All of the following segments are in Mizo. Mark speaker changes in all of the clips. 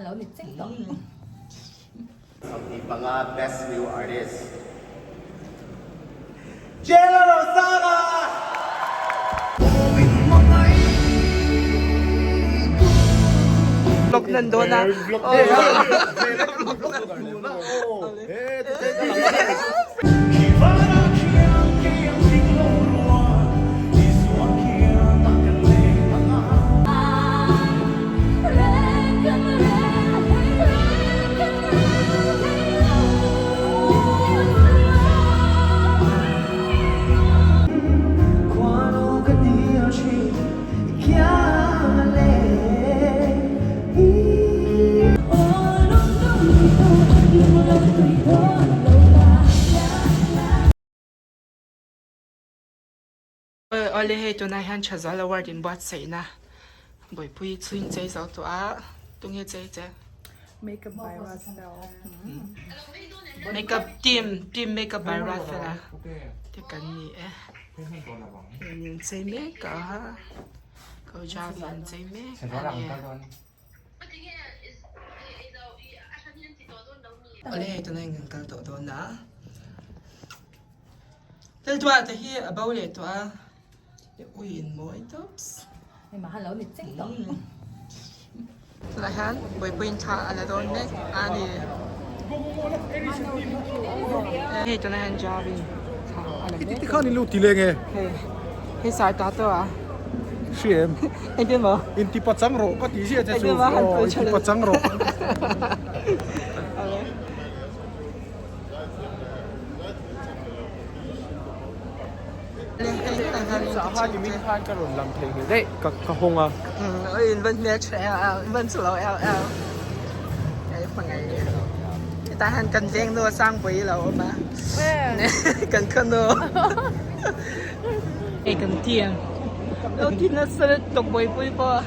Speaker 1: lo ni cheng tawh.
Speaker 2: 25 Best New Artist Jayla Rosana!
Speaker 3: Vlog nan dawn a. Awle hei tunah hian Thazual Award in buatsaihna Bawihpui chu in chei zo tawh a, tunge chei che?
Speaker 4: Makeup by Rafael.
Speaker 3: Makeup team, team makeup by Rafael a te kan ni e. Hei in chei mek a, ko Javi an chei mek a ni. Awle hei tunah hian kan kal tawh dawn a. Lalduah te hi a bo leh tawh a, ui in mawi tawps.
Speaker 1: Hei lo ni cheng tawh.
Speaker 3: Tunah hian buaipuiin thla a la dawn mek a ni. Hei tunah hian Javin thla a la mek.
Speaker 5: Tikhan in lo ti leng e.
Speaker 3: Hei hei sar ta tawh a.
Speaker 5: Hri em.
Speaker 3: Engtin maw?
Speaker 5: Inti pachang rawh ka tih ziah che chu. Aw inti pachang rawh. Chah ni min khan ka rawn lang thei ngei daih ka ka hawng a.
Speaker 3: Oi in van hmel tha el el in van chu lo el el. Ei hmangaih Hetah hian kan veng nu a sang pui lo awm a. Kan khaw nu. Ei kan ti ang. Lo ti nasa lutuk buaipui pawh.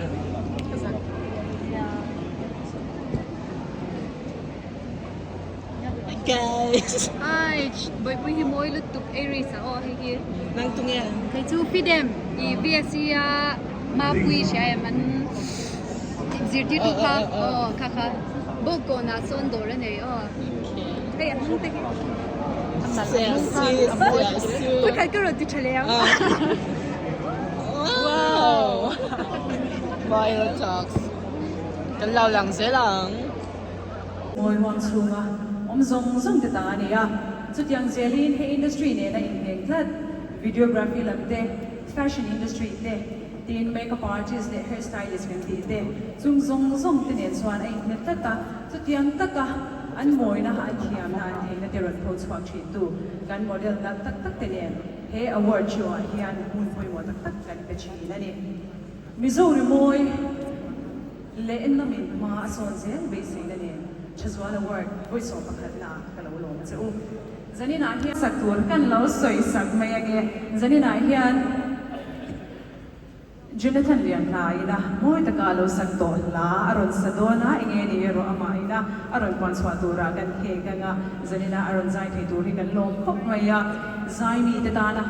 Speaker 3: Hi guys.
Speaker 6: Hi, Boipui hi mawi lutuk Aries a aw hei hi.
Speaker 3: Nang tu nge?
Speaker 6: Kei chu Fidem i VSC a Mapui hria em an zirtirtu kha aw kha kha Bawkkawn ah sawn dawr a nei aw. Hei a hnung te hi a mal a hnung kha a mawi lutuk. Pakhat ka rawn ti tha leh ang.
Speaker 3: Wow! Violet Talks. Kan lo lang zel ang.
Speaker 4: Mawi huang chhunga awm zawng zawng te ta a ni a, chutiang zelin he industry nena inhmeng tlat videography lam te, fashion industry te, tin makeup artist leh hair stylist kan tih te, chung zawng zawng te nen chuan a inhmel tlat a, chutiang taka an mawina an thiamna an theihna te rawn pho chhuak thintu kan model nalh tak tak te nen he award show ah hian hun pawimawh tak tak kan pe thin a ni. Mizo rimawi. Leh ennamin hma a sawn zel beiseina nen Thazual Award vawi 11 na ka lo lawm a che u. Zaninah hian sak tur kan lo sawi sak mai ange. Zaninah hian Jonathan Lianhla ina mawi taka a lo sak tawh hla a rawn sa dawn a, enge ni erawh amah ina a rawn puan chhuah turah kan khek anga zaninah a rawn zai thei tur hi kan lawm khawp mai a, zai mite tana.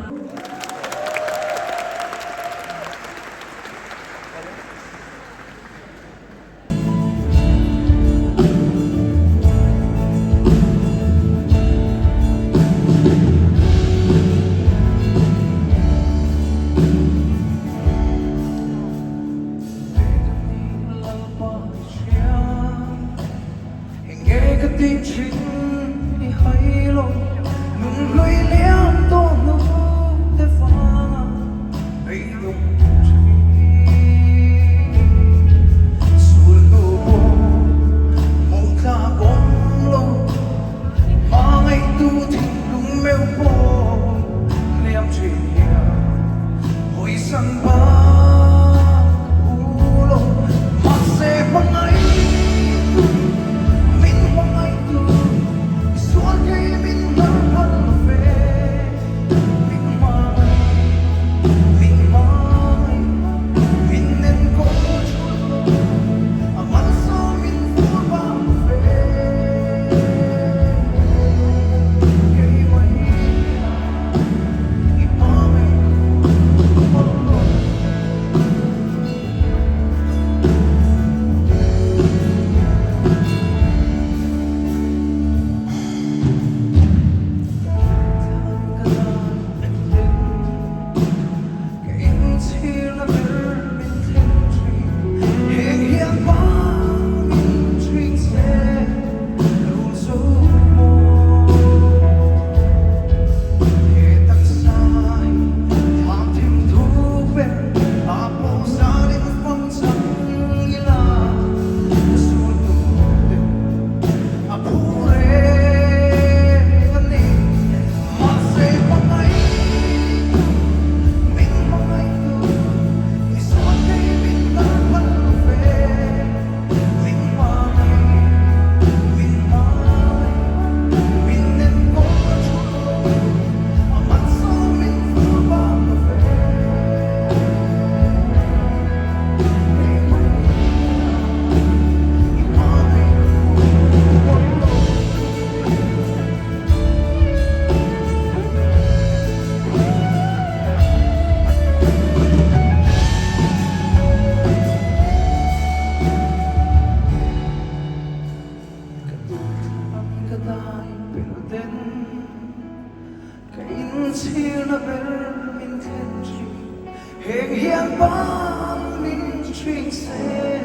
Speaker 7: hian ban min thin se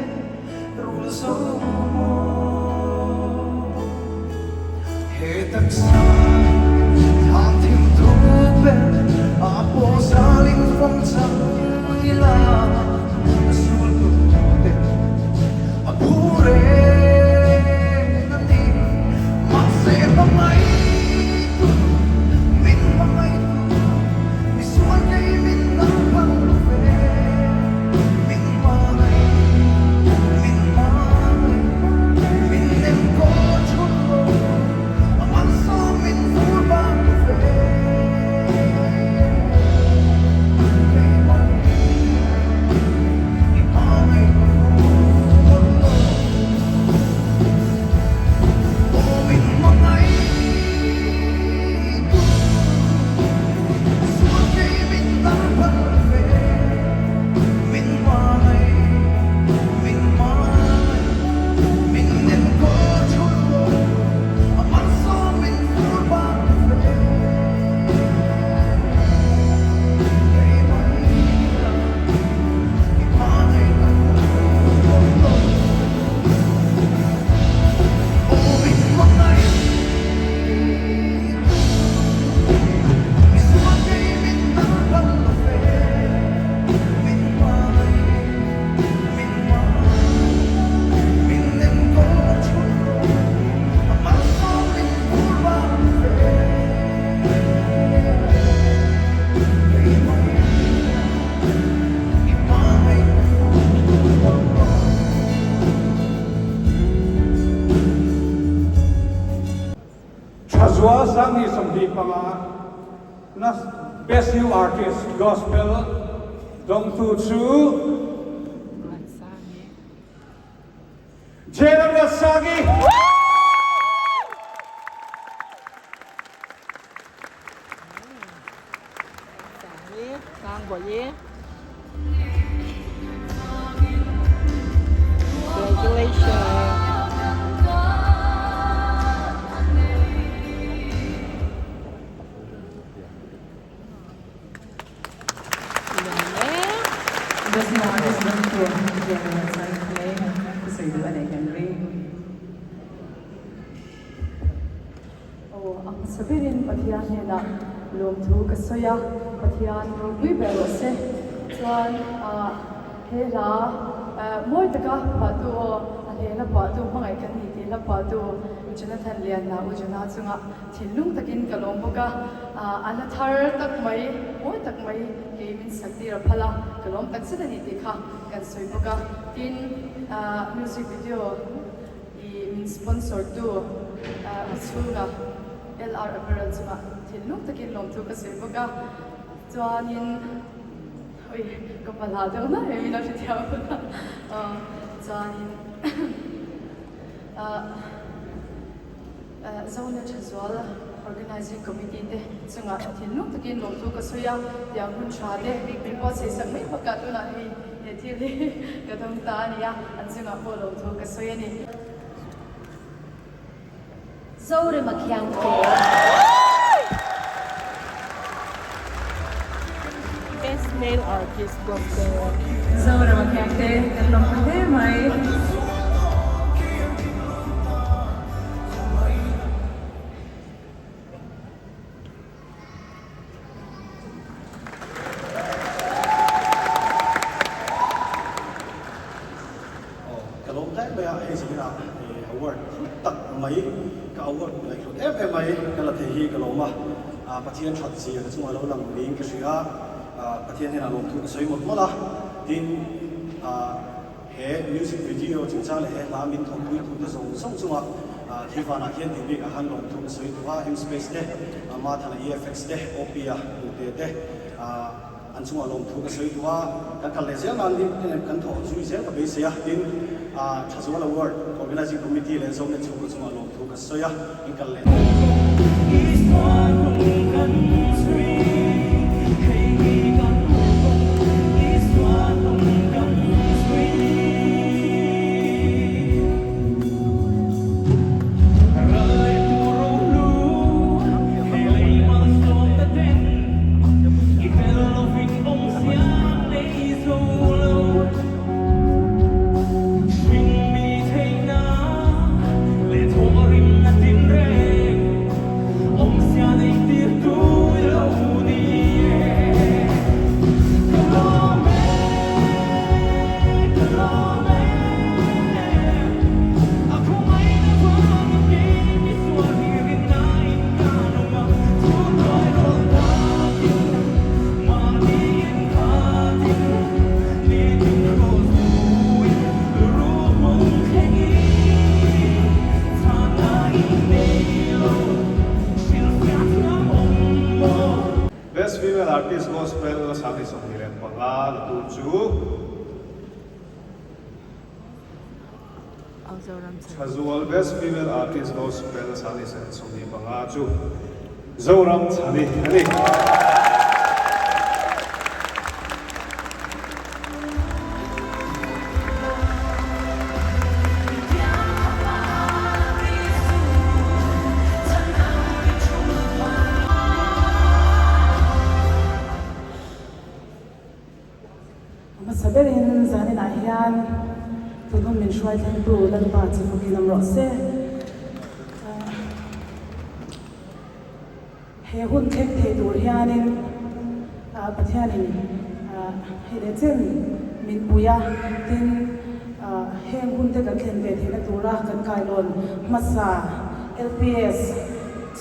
Speaker 7: rul zo maw he taksa thang thim tu ber a pawh zalin fawng chang ila a sul tu te a phu reng a ni mahse hmangaih tu min hmangaih tu misual kei min dang phal lo ve min hmangaih min hmangaih min nem kaw thut lo a malsawm min vur bak lo ve keimah i hmangaih ka vur lo aw min hmangaih tu sual kei min dang phal ve min hmangaih min hmangaih min nem kaw thut lo a malsawm min vur bak ve keimah i hmangaih ka vur lo aw min hmangaih tu misual kei min dang phal lo ve min hmangaih min hmangaih min nem kaw thut lo a malsawm min vur bak ve keimah i hmangaih ka vur lo.
Speaker 8: Thazual 2025 na Best New Artist Gospel dongtu cu Jalen Sagi.
Speaker 3: Sangpui Congratulations.
Speaker 4: Best New Artist dongtu Jalen Sagi ka sawi duh a nei kan ring. Aw, a hmasa berin Pathian hnenah lawmthu ka sawi a, Pathian ropui ber rawh se. Chuan he hla mawi taka phuahtu aw, a hle hla phuahtu hmangaih kan ni tih hla phuahtu Jonathan Lianna U Jona chungah thinlung takin ka lawm bawk a, a hla thar tak mai, mawi tak mai kei min sak tir a phal a, ka lawm takzet a ni tih kha kan sawi bawk a. Tin, music video. I min sponsor tu u chhunga LR Apparel chungah thinlung takin lawmthu ka sawi bawk a, chuanin ui ka palha deuh na em in a hrethiam a, chuanin Zone Thazual Organizing Committee te chungah thinlung takin lawmthu ka sawi a, tiang hun tha te min buatsaih sak mai bakah tunah hei he thil hi ka dawng ta a ni a, an chungah pawh lawmthu ka sawi a ni.
Speaker 1: Zorema Khiangte.
Speaker 3: Best Male Artist Gospel.
Speaker 4: Zorema Khiangte kan lawm hle mai.
Speaker 9: Ka lawm hle mai a, hei zawng inah award hlu tak mai ka award ngaihhlut em em mai ka la thei hi ka lawm a, Pathian that zia ka chungah lo lang niin ka hria a, Pathian hian a lawmthu ka sawi mawlh mawlh a, tin He music video chungchang leh he hla min thawkpuitute zawng zawng chungah thil vanah hian tih bikah han lawmthu ka sawi duh a, M-Space te, Mathana EFX te, OP-a hnute te an chungah lawmthu ka sawi duh a, kan kal leh zel nan kan thawh zui zel ka beisei a, tin Thazual Award Organizing Committee leh Zonet chhungkaw chungah lawmthu ka sawi a, in kal leh.
Speaker 8: la tu chu Thazual Best Female Artist Gospel 2025 chu Zoram Chhani a ni.
Speaker 10: Hmasa berin zaninah hian tunhun min hruai thlengtu Lalpa chu fakin awm rawh se. He hun thleng thei tur hianin Pathianin hei leh chen min pui a, tin heng hun te kan thlen ve theihna tura kan kailawn hmasa LPS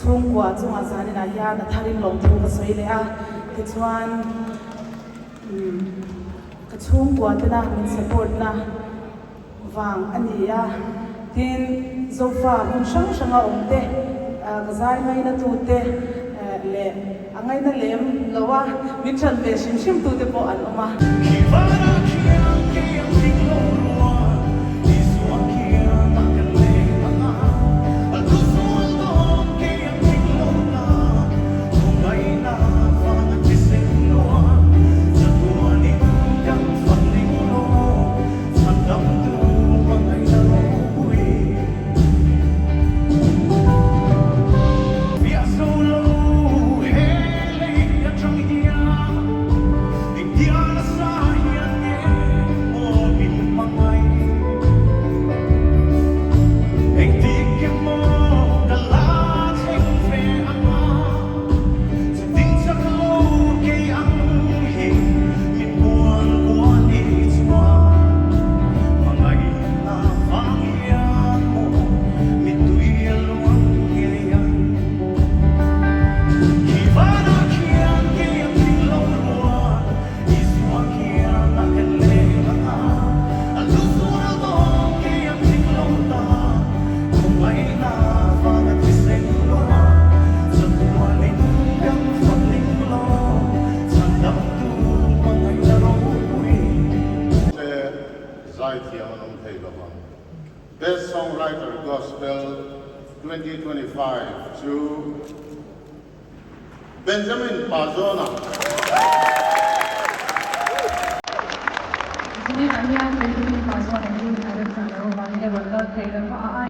Speaker 10: chhungkua chungah zaninah hian a tharin lawmthu ka sawi leh a, tichuan ka chhungkua tena min support na vang a ni a, tin Zofa hmun hrang hranga awm te, ka zai ngaina tu te leh a ngaina lem lo a min ṭan ve hrim hrim tu te pawh an awm a.
Speaker 11: Zaithiam an awm thei lo ang. Best Songwriter Gospel 2025 chu Benjamin Pazona.
Speaker 4: Zunginah hian Benjamin Pazona hi a remchang loh avangin a rawn kal thei lo va, a ai.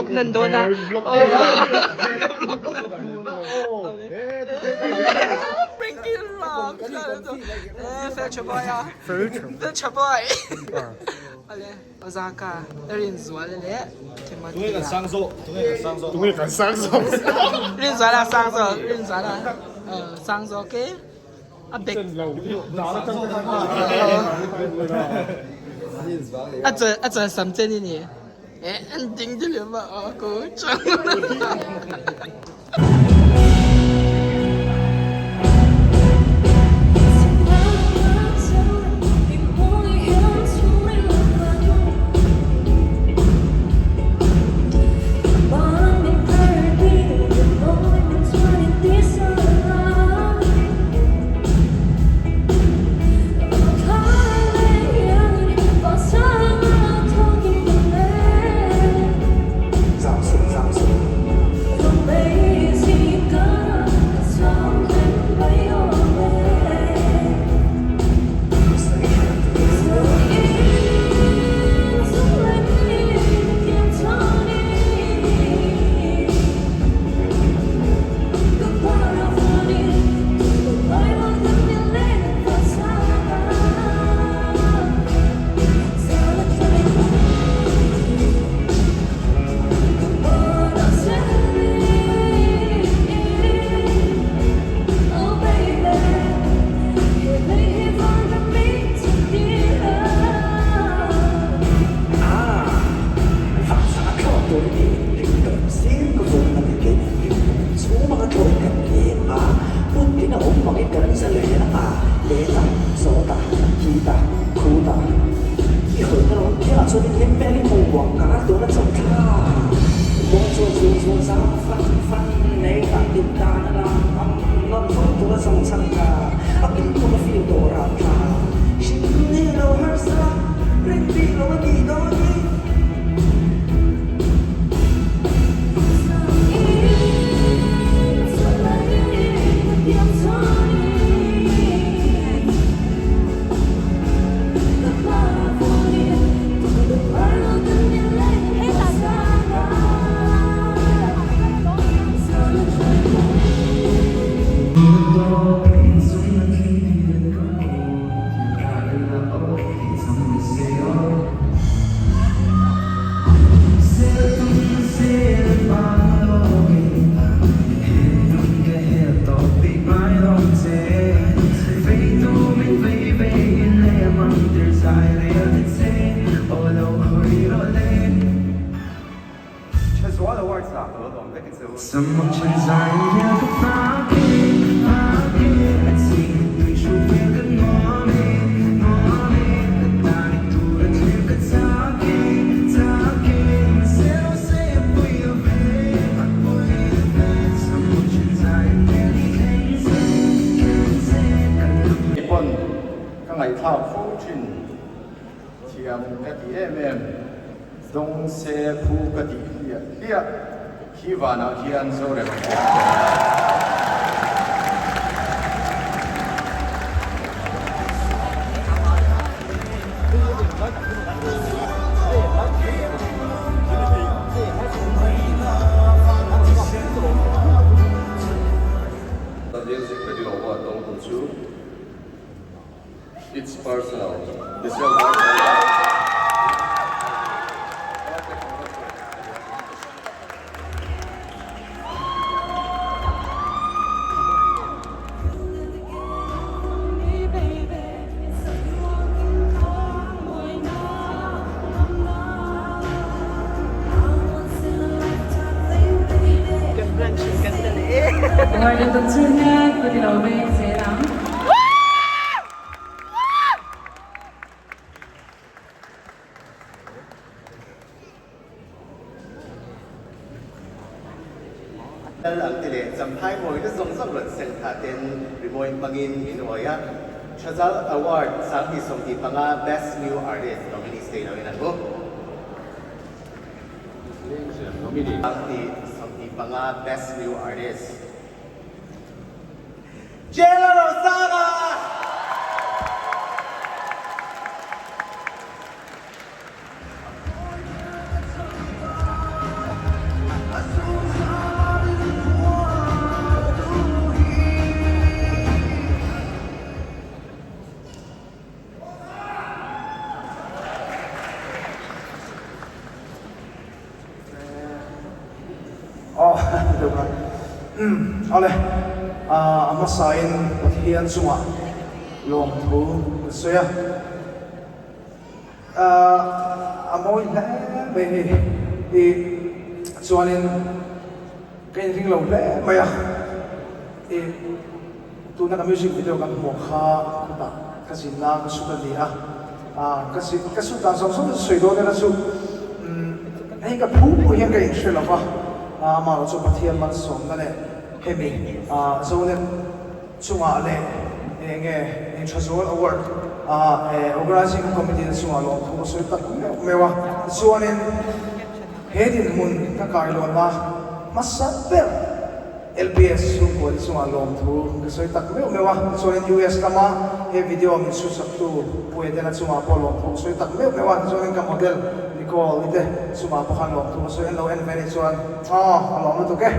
Speaker 3: up nan dawn a. Frankie Ram Future boy a Future boy Ale Ozaka Rinzuala leh Timothy a
Speaker 8: Tunge kan sang zawk
Speaker 3: Rinzuala sang zawk Rinzuala sang zawk e a bag a chal a chal sam chen i ni eh an ding diliam a aw ko chang.
Speaker 11: Pawn ka ngaihthlak fo thin thiam ka ti em em dawng se phu ka tih hliah hliah khi vanah khian Zorem a hriat tawh.
Speaker 12: The music video award dawng tu chu It's Personal Michelle
Speaker 2: Lal ang ti leh Champhai mawina zawng zawng rawn sel thla ten rimawi hmangin min awi a, Thazal Award 2025 Best New Artist nominees te ilo in an hmu. 2025 Best New Artist. Jella Rosana!
Speaker 9: Awle, a hmasain Pathian chungah lawmthu ka sawi a. A mawi hle mai hei i chuanin ka inring lo hle mai a. I tuna ka music video kan hmuh kha khutah ka zinna ka shoot a ni a. Ka zin ka shoot dan zawng zawng chu sawi dawn ila chu hei ka phu pawh hian ka inhre lo va. Amaherawh chu Pathian malsawmna leh hemi Zonet chungah leh eng nge Thazual Award Organising Committee te chungah lawmthu ka sawi tak meuh meuh a. Tichuanin he dinhmun ka kailawnna hmasa ber LPS chhungkua te chungah lawmthu ka sawi tak meuh meuh a. Tichuanin US lama he video min chhusaktu Pu Edena chungah pawh lawmthu ka sawi tak meuh meuh a. Tichuanin ka model Nicole i te chungah pawh khan lawmthu ka sawi an lo en ve anih chuan aw a lawm lutuk e.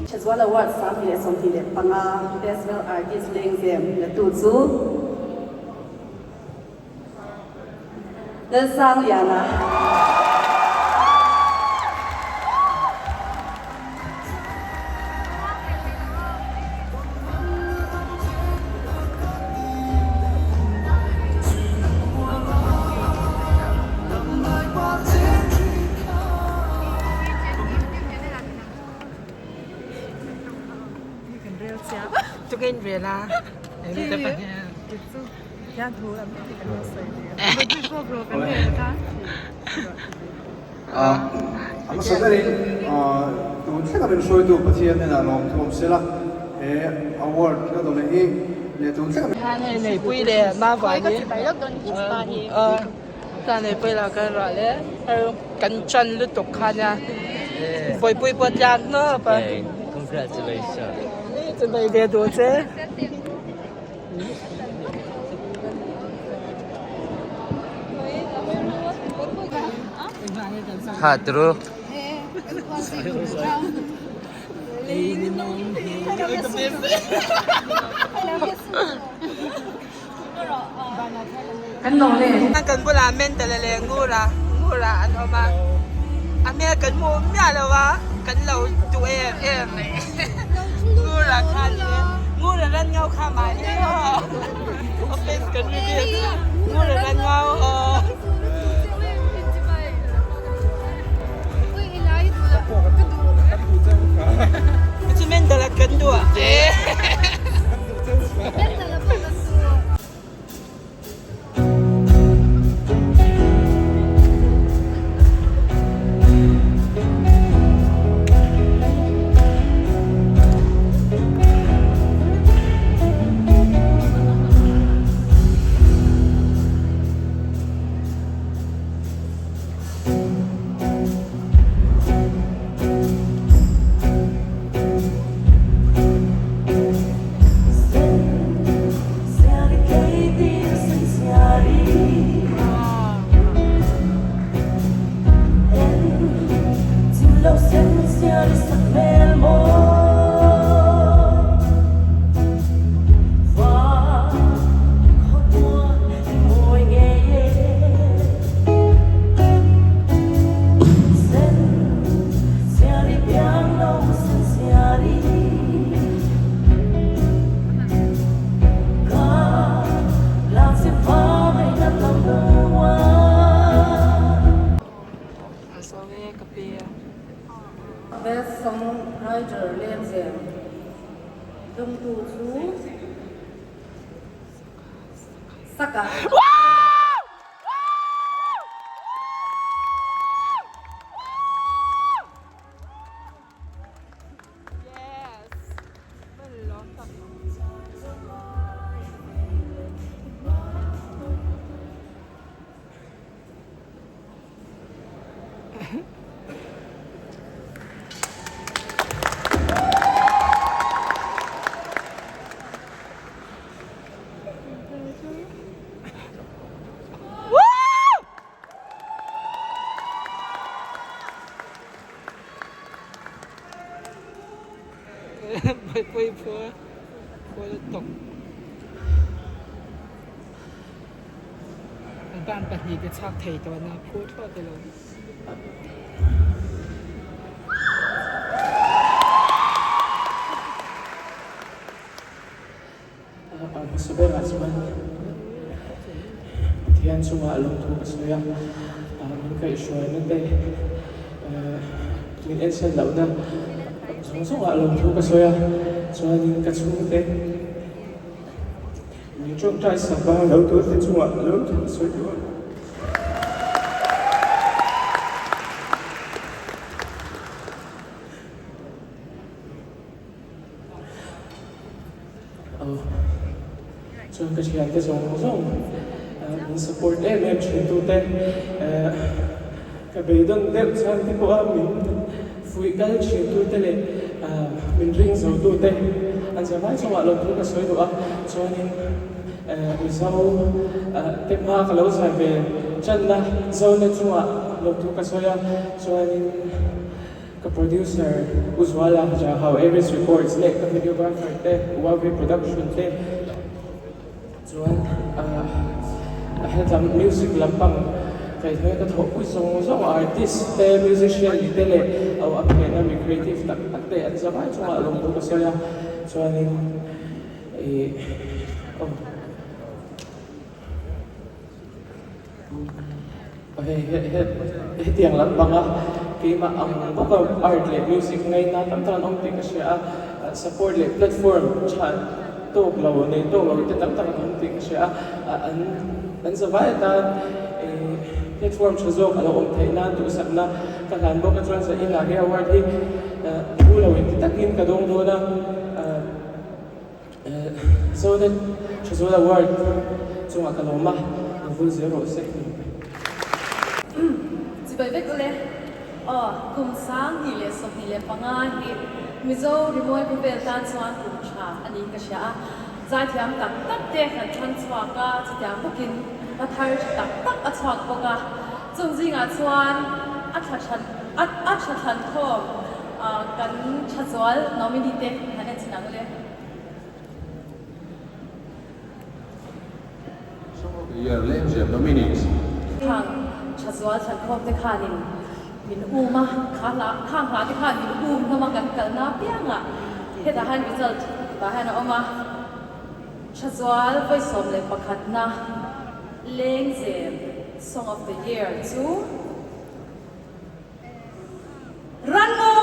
Speaker 10: Thazual Award 2025 Best Male Artist Lengzem latu chu Lalsangliana.
Speaker 3: Tukin rela.
Speaker 8: A hmasa berin tun thlenga min hruaitu Pathian hnenah lawmthu awm sela he award ka dawn hi leh tun thlenga min
Speaker 3: Neipui leh Mavani Neipui lah kan ruah leh kan chan lutuk kha nia Bawihpui pawh tliak hnawp a
Speaker 13: Congratulations
Speaker 3: Chibai ve duh che.
Speaker 13: Kha tru.
Speaker 3: Kan bulah mental leh ngura ngura an awm a a hmel kan hmu miah lo a kan lo duh em em mai ngura kha ni e ngura ran ngau kha mahni aw office kan reveal ngura ran ngau aw. Chu mental a kan duh a.
Speaker 14: Writer Lengzem dawngtu chu Saka.
Speaker 3: Pui phur phur lutuk. Ban pahnih te chhak thei tawh na phur thlawt elo.
Speaker 5: Hmasa berah chuan Pathian chungah lawmthu ka sawi a, min kaihhruaina te min ensan lohna zawng zawngah lawmthu ka sawi a, chuanin ka chhungte min tawngtai sak a, lo tur te chungah lawmthu ka sawi duh a. Chuan ka thiante zawng zawng min support em em thin tute ka beidawn deuh chhan te pawha min fuih kal thin tute leh min ring zo tute an zirlai chungah lawmthu ka sawi duh a. Chuanin Mizo te hma ka lo zai ve channa Zone chungah lawmthu ka sawi a. Chuanin. Ka producer U Zuala Jahau Aries Records leh ka videographer te Huawei Production te chuan a hetlam music lampang kaihhnawih ka thawhpui zawng zawng artist te musician te leh a phena mi creative tak tak te an zavai chungah lawmtu ka sawi a chuanin ih aw. Hetiang lampanga keimah ang bawka art leh music ngaina tam tak an awm tih ka hria a, support leh platform tha tawk lo nei tawk lo te tam tak an awm tih ka hria a, an an zavai atan platform tha zawk a lo awm theih nan duhsakna ka hlan bawk a chuan Zaina hi award hi thu lo inti takin ka dawng dawn a. Zonet Thazual Award chungah ka lawm a, ka vul zel rawh se.
Speaker 1: Chibai vek ule. Aw, kum 2025 hi Mizo rimawi khawvel tan chuan kum tha a niin ka hria a. Zaithiam tak tak te kan thlang chhuak a, chutiang bawkin hla thar tha tak tak a chhuak bawk a. Chung zingah chuan a thla than a tha thlan khawm kan Thazual nominee te han en chin ang ule.
Speaker 12: Year Lengzem nominees.
Speaker 1: Khang Thazual thlankhawm te khanin min um a, kha hla khang hla te khan min um hlawm a kan kalna apiangah hetah hian result tah hian a awm a. Thazual vawi 11na Lengzem Song of the Year chu Ranmu!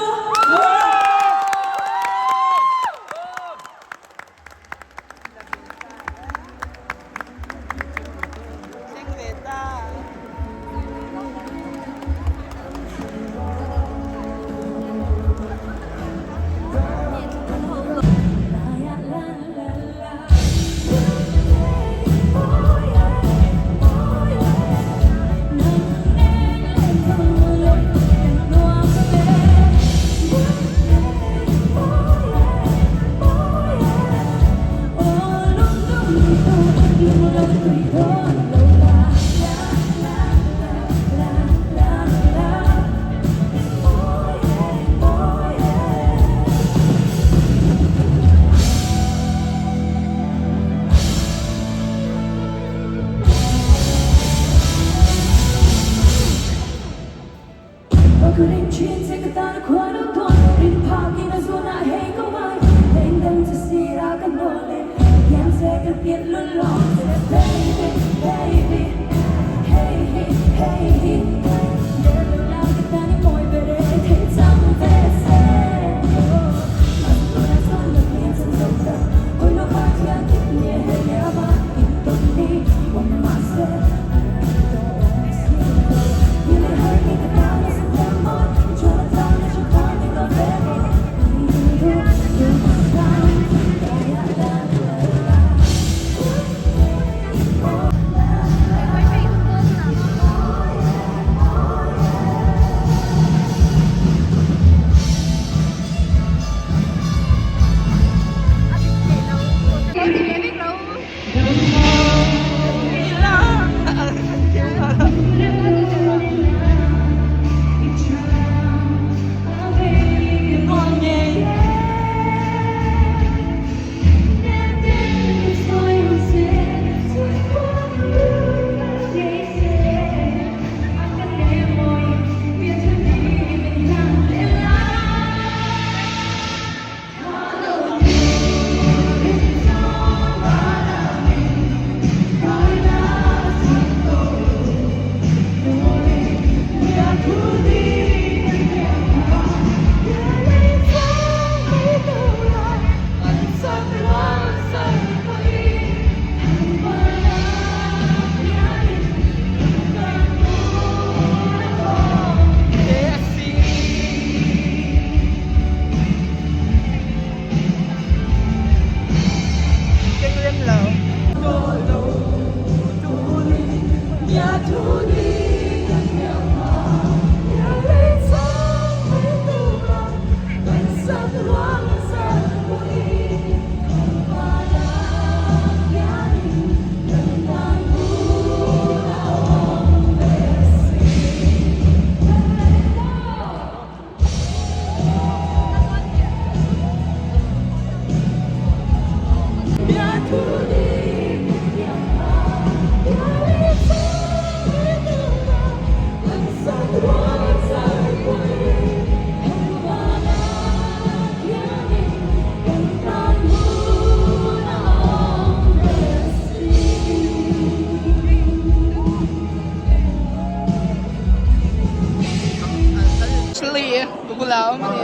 Speaker 3: Finally ka bula a awm a ni.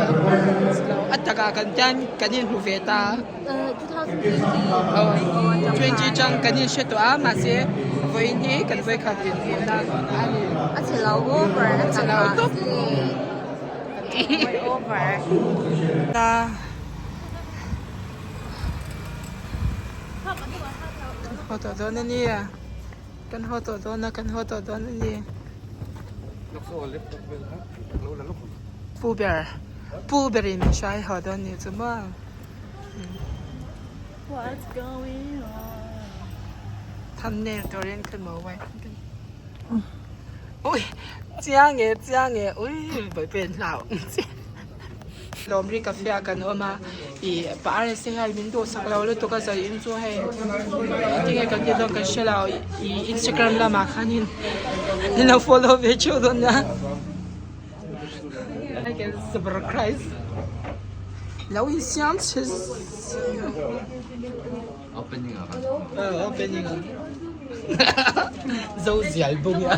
Speaker 3: A takah kan tan kan inhmu ve ta. 20 chang kan inhre tawh a mahse vawiin hi kan vawikhat inhmuhna a ni.
Speaker 15: A chhe lo over a
Speaker 3: chhe lo tawp.
Speaker 15: Over.
Speaker 3: Kan haw tawh dawn a ni. Kan haw tawh dawn a, kan haw tawh dawn a ni. Pu ber, pu berin min hrai haw dawn ni chu maw.
Speaker 1: What's going on?
Speaker 3: Thumbnail turin ka mo wai. Ui, chiang e, chiang e, ui, pen hlau. Lawmri cafe ah kan awm a ih pa RSA hian min duhsak lo lutuk a zai in chu hei tinge kan tih dawn kan hre lo ih instagram lamah khanin min lo follow ve theuh dawn nia like and subscribe lo insiam chhe
Speaker 13: Opening ah kan
Speaker 3: opening ah zo zial bawk a.